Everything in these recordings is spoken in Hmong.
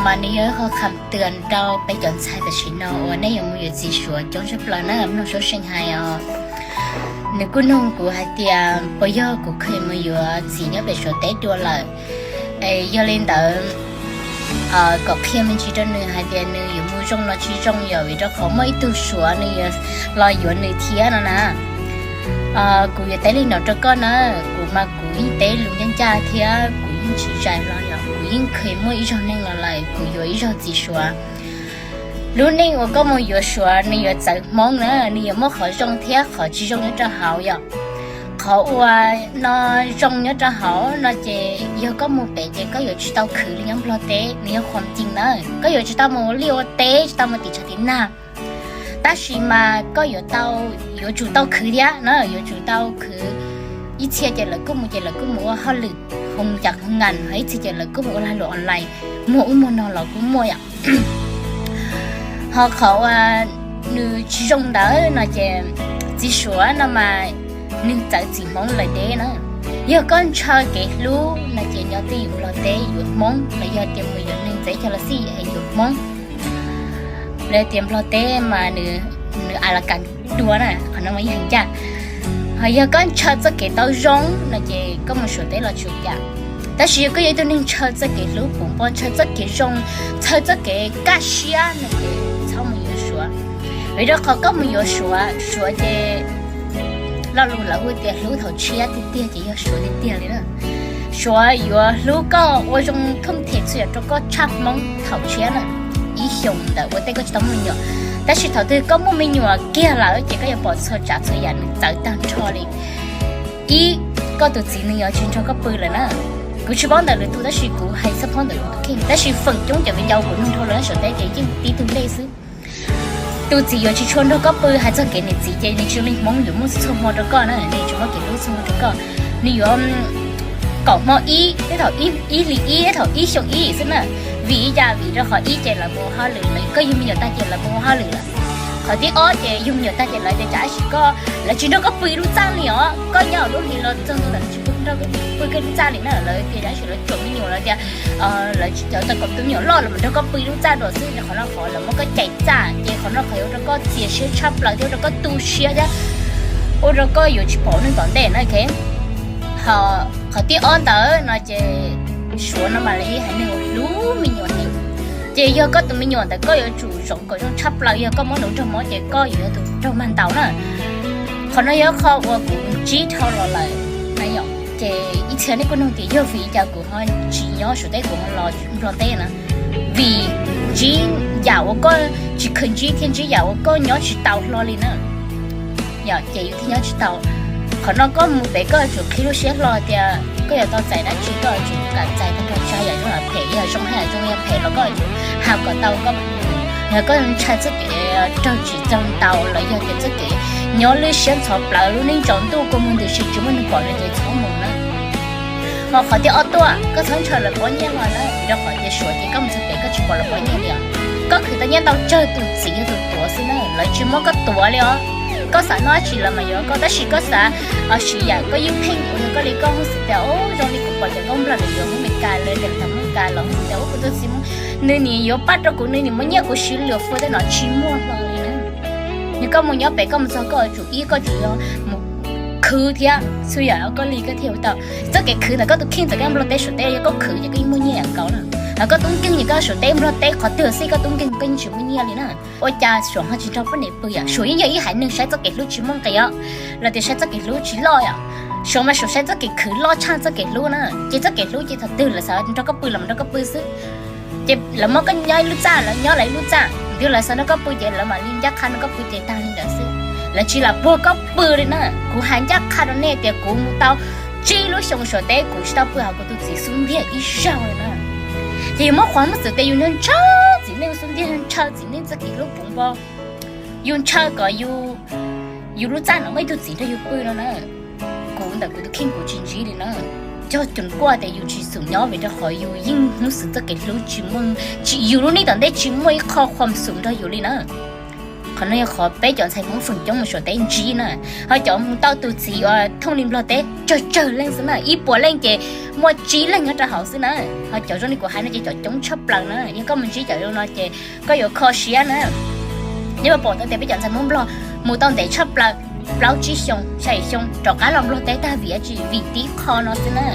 Mas nws yog qhov kham twam rau peb cov ntxhais tam sim no uas nej yuav mus yuav txiv Suav coob tshaj plaws na, mloog Suav Seej hais os. Nws kuj nug kuv hais tias puas yog kuv kheev mus yuav txiv nyob pem Suav teb dua lawm. Es yog li ntawd kom qhia me ntsis rau nws hais tias nws yuav mus zoo los tsis zoo, yog vim rau qhov muaj ib tug Suav nws yuav los yuav nws thiab no na. Kuv yuav teb li no rau koj na, kuv mas kuv yeej teb lus ncaj ncaj thiab kuv yeej tsis zais los yog kuv yeej kheev muaj ib zaug neeg los lawm kuv yuav ib zaug txiv Suav. Lub neej uas koj mus yuav Suav nws yuav txawv Hmoob na, nws yuav muaj qhov zoo thiab qhov tsis zoo nyob rau hauv yom. Qhov uas no zoo nyob rau hauv no ces yog koj mus pem ces koj yuav tsis tau khwv li nyob Nplog teb, nws yog qhuam cim na. Koj yuav tsis tau mus ua liaj ua teb, tsis tau mus tim tshav tim nag, tab sis mas koj yuav tau, yuav tsum tau khwv thiab na, yuav tsum tau khwv. Ib txhia ces lawv kuj mus ces lawv kuj mus ua hauj lwm hoo cas hoo ngas, ho ib txhia ces lawv kuj mus ua lag luam online, muag ub muag no los kuj muaj yom. Ho qhov uas nws tsis zoo ntawd no ces txiv Suav no mas nws txawv txiv Hmoob lawm deb na. Yog koj ntshaw kev hlub no ces nyob twj ywm Nplog teb yuav Hmoob, los yog tias mus yuav neeg txawv chaw los xij es yuav Hmoob. Lawv tias Nplog teb mas nws, nws a la kas dua na, qhov no mas yeej hais ncaj. Ho yog koj ntshaw txoj kev tau zoo no ces koj mus Suav teb los tsis ua cas. Tab sis yog koj yog ib tug neeg ntshaw txoj kev hlub puv npo, ntshaw txoj kev zoo, ntshaw txoj kev kaj siab no ces txhob mus yuav Suav. Vim rau qhov koj mus yuav Suav, Suav ces lo lus lawv hu tias hlub thaum tshiab tiag tiag ces yog Suav tiag tiag li na. Suav yuav hlub koj ua zoo thooj them txhua yam rau koj tshaj Hmoob thaum tshiab na, ib xyoos ntawd ua tej koj tsis tau muaj me nyuam. Tab sis thaum twg koj muaj me nyuam kiag lawm ces koj yuav pom txhua tsav txhua yam nws txawv tag nrho li. Ib, koj tus txiv nws yuav tsis nrog koj pw lawm na. Kuv tsis paub ntawm lwm tus tab sis kuv hais xab phob ntawm kuv tus kheej, tab sis feem coob cov viv ncaus kuv nug dhau los Suav teb ces yeej tib tug lej xwb. Tus txiv yuav tsis tshua nrog koj pw, hais txog kev niam txiv ces nws tsis li Hmoob yuav muaj txhua hmo rau koj na, nws tsis muaj kev hlub txhua hmo rau koj. Nws yuav kaum hmo ib, tej thaum ib hlis ib, tej thaum ib xyoo ib xwb na. Vim li cas? Vim rau qhov ib ces lawv mus ua hauj lwm lawm, koj yug me nyuam tag ces lawv mus ua hauj lwm lawm. Qhov thib ob ces yug me nyuam tag ces lawv tias tsam sim koj, lawv tsis nrog koj pw ib lub txaj li os, koj nyob lub hlis los txog ntua ntawm tsis pw nrog pw koj lub txaj li na, lawv tias tsam sim lawv cuam me nyuam, lawv tias lawv cov tau kom tus me nyuam loj los nrog koj pw ib lub txaj dua xwb, qhov no qhov lawv muab koj cais txaj ces qhov no qhov yuav ua rau koj txias siab tshaj plaws thiab ua rau koj tu siab thiab ua rau koj yuav tsis pom neeg tom ntej na. Qhov thib ob ntawd no ces Suav no mas lawv yog haiv neeg uas hlub me nyuam heev, ces yog koj tus me nyuam ntawd koj yuav tsum zoo kom zoo tshaj plaws, yog koj muab nws ua raug mob ces koj yuav yog tus raug mag ntaus na. Qhov no yog qhov uas kuv ntsib dhau los lawm na yom. Ces ib txhia nej kuj nug tias yog vim li cas kuv ho tsis nyob Suav teb kuv ho los Nplog teb na. Vim ntsib yam uas koj tsis kheev ntsib thiab ntsib yam uas koj nyob tsis tau hlo li na. Yog ces yus thiaj nyob tsis tau. Qhov no koj mus pem koj yuav tsum qhib lub siab hlo tias koj yuav tau txais dab tsi, koj yuav tsum kam txais tau tag nrho yam zoo yam phem, yog zoo hab yam zoo, yog phem los koj yuav tsum hab kom tau koj. Yog koj ntshai txoj kev raug tsim txog ntaus los yog tias txoj kev nyob lwj siab ntxhov plawv lub neej tsaus ntuj kua muag ntws si tsis muaj neeg pom no ces txhob mus na. Ho qhov thib ob tuaj, koj txhob ntshaw lawv pob nyiaj no na, rau qhov tias Suav ces koj mus txog pem koj tsis pom lawv pob nyiaj li os. Koj khwv tau nyiaj ntau tsawg tus txiv yog tus tuav xwb na, lawv tsis muab koj tuav li os. Koj xav noj dab tsi lawv mam yuav koj, tab sis koj xav siv yam koj ywj pheej uas yog koj li koj hnov xwm tias ub zoo li kuv pom cov nkauj Nplog lawv yuav Hmoob Meskas, lawv tias tau Hmoob Meskas los tias ub kuv tus txiv Hmoob nws nim yuav pab rau kuv, nws nim muab nyiaj kuv siv lwm fua tej no tsis muaj hlo li na. Yog koj mus nyob pem koj mus txog koj yuav tsum ib koj tsum yog mus khwv thiab txhua yam koj li koj thiaj ua tau. Txoj kev khwv ntawm koj tus kheej ntawm koj Nplog teb Suav teb yog koj khwv ces koj yeej muaj nyiaj yam nkaus na. Ho koj tub nkeeg ces koj Suav teb Nplog teb qhov twg xij koj tub nkeeg koj yeej tsis muaj nyiaj li na. Ua cas Suav ho tsis nrog poj niam pw yom? Suav yeej yog ib haiv neeg saib txoj kev hlub tsis muaj nqis os, los tias saib txoj kev hlub tsis loj yom. Suav mas Suav saib txoj kev khwv loj tshaj txoj kev hlub na. Ces txoj kev hlub ces thaum twg lawv xav nrog koj pw los nrog koj pw xwb. Ces lawv muab koj nyob ib lub txaj, lawv nyob lawv ib lub txaj, ntiag lawv xav nrog koj pw ces lawv mam li ncaj qha nrog koj pw ces tag li ntawd xwb. Lawv tsis lam puag koj pw li na. Kuv hais ncaj qha rau nej tias kuv mus tau tsib lub xyoo Suav teb kuv tsis tau pw hauv kuv tus txiv xub ntiag ib zaug li na. Ces yus muab qhuas muab xwm tias yus ntshaw txiv neej xub ntiag, ntshaw txiv neej txoj kev hlub puv npo, yus ntshaw kom yus lub txaj no muaj ib tug txiv nrog yus pw no na. Kuv ntawm kuv tus kheej kuv tsis ntsib li na. Cog cus kuaj tias yus tsis xum nyob vim rau qhov yus yeej hnub xwm txoj kev hlub tsis muaj, yus lub neej tom ntej tsis muaj ib qho qhuas xum nrog yus li na. Qhov no yog qhov peb cov ntxhais Hmoob feem coob mus Suav teb ntsib na. Ho cov mus tau tus txiv uas thooj li Nplog teb tsawg tsawg leej xwb na, ib puas leej ces muaj tsib leeg nyob rau hauv xwb na. Ho cov zoo li kuv hais no ces cov coob tshaj plaws na. Yog koj mus ntsib cov zoo no ces koj yuav kho siab na. Neb puas pom tau tias peb cov ntxhais Hmoob Nplog mus tau ntev tshaj plaws, plaub tsib xyoo, xya yim xyoo rov qab los Nplog teb tag vim dab tsi? Vim tib qho no xwb na.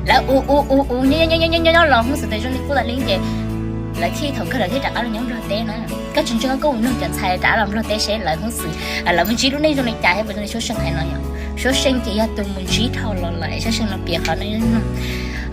Lawv ua ua ua ua nyob nyob los Hmoob Suav teb zoo li qub tas li ces lawv thiaj thaum kawg lawv thiaj rov qab los nyob Nplog teb na. Koj tsis ntseeg koj mus nug cov ntxhais rov qab los Nplog teb seb lawv Hmoob Suav, lawv mus ntsib lub neej zoo li cas thiab puas zoo li Suab Seej hais no yom. Suab Seej ces yog tus mus ntsib dhau los lawm, Suab Seej no piav qhov no no.